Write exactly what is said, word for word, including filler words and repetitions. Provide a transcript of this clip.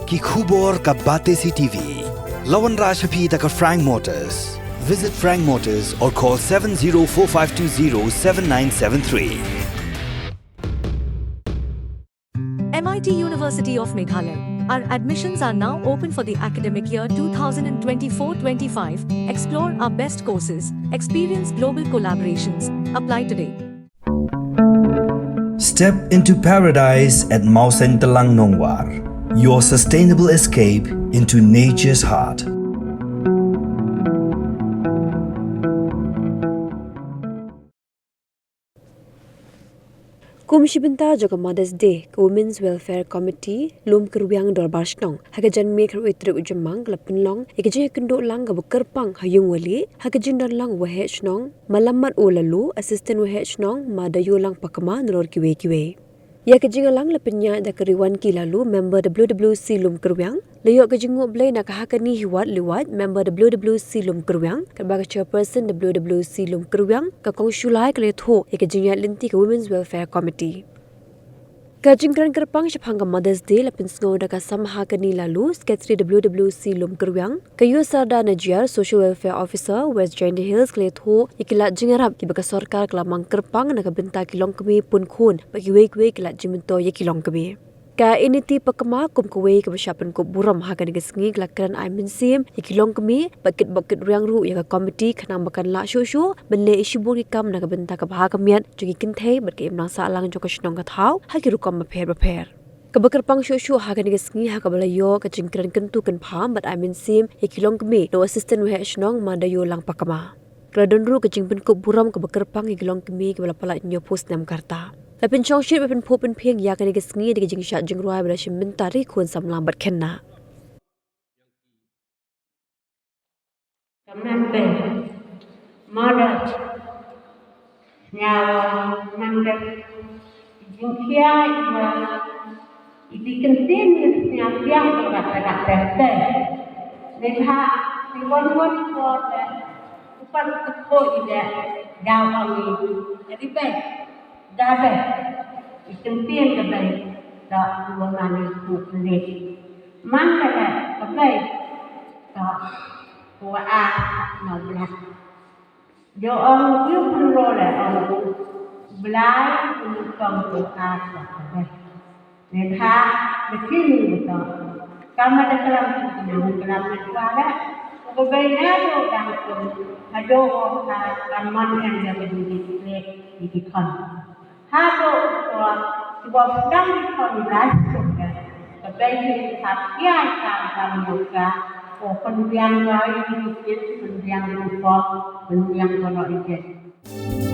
Ki khubor ka Batesi T V. La wanrah sha phi da ka Frank Motors. Visit Frank Motors or call seven zero four five two zero seven nine seven three. M I T University of Meghalaya. Our admissions are now open for the academic year two thousand twenty-four twenty-five. Explore our best courses, experience global collaborations. Apply today. Step into paradise at Mawsyntelang Nongwar. Your sustainable escape into nature's heart. Kum shi bynta jong ka Mother's Day, ka Women's Welfare Committee Lum Kyrwiang Dorbar Shnong ha ka janmiet khatwei tarik u Jymmang ka la pynlong ïa ka jingïakynduh lang kaba kyrpang ha ïung wa lieh ha ka jingdon lang u Waheh Shnong Ma Lammat U Laloo, Assistant Waheh Shnong Ma Dayolang Pakma, nalor kiwei kiwei. Ïa ka jingïalang la pynïaid da ka Riwanki Laloo, member W W C Lum Kyrwiang. La ïoh ka jingnguh blei na ka Hakani Hiwat Liwat, member W W C Lum Kyrwiang, katba ka chairperson W W C Lum Kyrwiang, ka Kong Shulai, ka la ïathuh ïa ka jingïaid lynti ka Women's Welfare Committee. Ka jingkren kyrpang shaphang ka Mother's Day la pynsngew da ka Samhakani Laloo, Secretary W W C Lum Kyrwiang, ka Ïew Sarda Najiar, Social Welfare Officer, West Jaintia Hills, ka la ïathuh ïa ki lad jingïarap kiba ka sorkar ka la mang kyrpang na ka bynta ki longkmie, pun khun bad kiwei kiwei ki lad jingmyntoi ïa ki longkmie. Ka Initi Pakma kum kawei kaba shah pynkup burom ha kane ka sngi ka la kren ai mynsiem ïa ki longkmie bad kitbok kitrwiang ruh ïa ka komiti khnang ba kan lah shuh shuh ban leh ïa shibun ki kam na ka bynta ka bha ka miat jong ki kynthei bad ka imlang sahlang jong ka shnong ka thaw ha ki rukom bapher bapher. Kaba kyrpang shuh shuh ha kane ka sngi ha kaba la ïoh ka jingkren kyntu kynpham bad ai mynsiem ïa ki longkmie na u Assistant Waheh Shnong Ma Dayolang Pakma. Ka la don ruh ka jingpynkup burom kaba kyrpang ïa ki longkmie kiba la palat hynñiewphew snem ka rta. La pynshong shit bad pynphuh pynphieng ïa kane ka sngi da ka jingshad jingrwai ba la shim bynta da ki khun samla bad khynnah. Ka Monday, Mother, sñiaw Monday, jingkhia iwa i di kyntien i sñiaw biang iwa ka dak perte. Neibhah i wan wan i bor le upat u tepho i le daw ong i, jadi bei, da bei, i kyntien da bei, da iwa mani ku klik. Mang ka le ka bei, da iwa a na u Blai. Jo ong u pynro le ong u Blai u nyngkong u a ka ka bei. Neibhah da kini u tong. Kama da klam u klam na dua le. U ka bei na u dang kum. Hado u ka ka man en da ka di di klik di di kon. Haduh u kiba sdang di khon lai suk ka, ka bei ki hap ïa ka ka ka ka, o pynbiang lai di kit, pynbiang rupa, pynbiang kono ijit.